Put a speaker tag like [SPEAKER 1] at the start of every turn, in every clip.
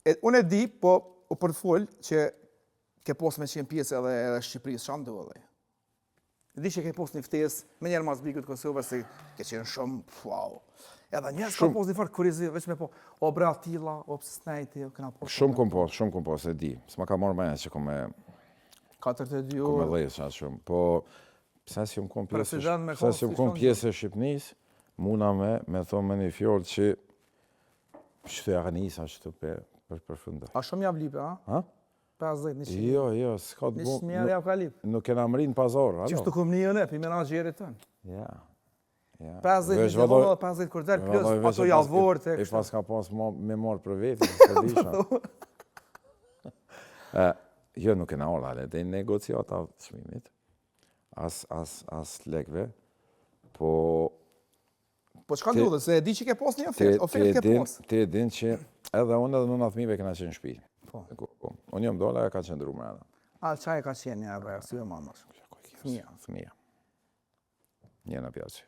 [SPEAKER 1] E, unë e di, po u përfol që ke pos me qenë pjesë edhe edhe Shqipërisë, çka ndodhi? E di që ke pos një ftesë, me njerë mas Bigut Kosovës, se ke qenë shumë, wow. Edhe njerëz ka pos një farë kuriozitet, veç me po, o bre Atila, o pse s'nejti, o kena
[SPEAKER 2] pos. Shumë kom pos, shumë kom pos, e di. S'ma ka marrë menja që kom me...
[SPEAKER 1] 42
[SPEAKER 2] Kom me dhejë që shumë, po... Pse s'jom kon pjesë, pse s'jom kon pjesë e Shqipnisë, muna me, me thonë me një fjalë që Qëtu ja ka nisa, qëtu pe, për përfundoj.
[SPEAKER 1] A shumë ja vlipe, a?
[SPEAKER 2] Ha?
[SPEAKER 1] 50, 100.
[SPEAKER 2] Jo, jo, s'ka të
[SPEAKER 1] bo... 100 mijë ja ka lip.
[SPEAKER 2] Nuk kena mri në pazar,
[SPEAKER 1] alo. Qështu kom një e, pi menaxherit tënë.
[SPEAKER 2] Ja, ja.
[SPEAKER 1] 50 një të dhe 50 kur del, plus ato javor të
[SPEAKER 2] kështë. E pas ka pas me marrë për veti, s'e disha. Jo, nuk kena ardhë, ale, dhe negociata çmimit, as, as, as lekve, po
[SPEAKER 1] Po çka ndodhi, se e di që ke pas një ofertë, ofertë ke pas.
[SPEAKER 2] Ti e din që edhe unë edhe nëna fëmijëve kena qenë në shtëpi.
[SPEAKER 1] Po.
[SPEAKER 2] po. Unë jam dalë, ajo ka qëndru mrena.
[SPEAKER 1] A qa e ka qenë një apo si e mamës?
[SPEAKER 2] Fëmija. Fëmija. Një në pjatë.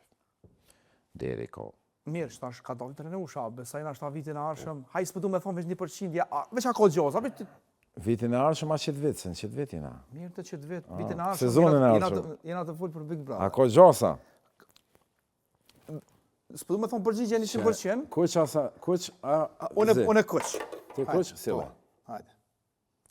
[SPEAKER 2] Deri
[SPEAKER 1] ko. Mirë, shtash ka dalë të rënusha, besoj na shta vitin e ardhshëm. Haj s'po du me thonë veç një përqindje, veç a ka gjoza, veç
[SPEAKER 2] Vitin e ardhshëm a qëtë vit, se në qëtë vit jena.
[SPEAKER 1] Mirë të qëtë vit, vitin e ardhshëm.
[SPEAKER 2] Sezonin e ardhshëm.
[SPEAKER 1] Jena të fol për Big Brother.
[SPEAKER 2] A ka gjosa?
[SPEAKER 1] S'po du me thonë përgjigje 100%.
[SPEAKER 2] Kuq asa, kuq, a,
[SPEAKER 1] Unë, unë kuq.
[SPEAKER 2] Ti kuq, si
[SPEAKER 1] po, Hajde.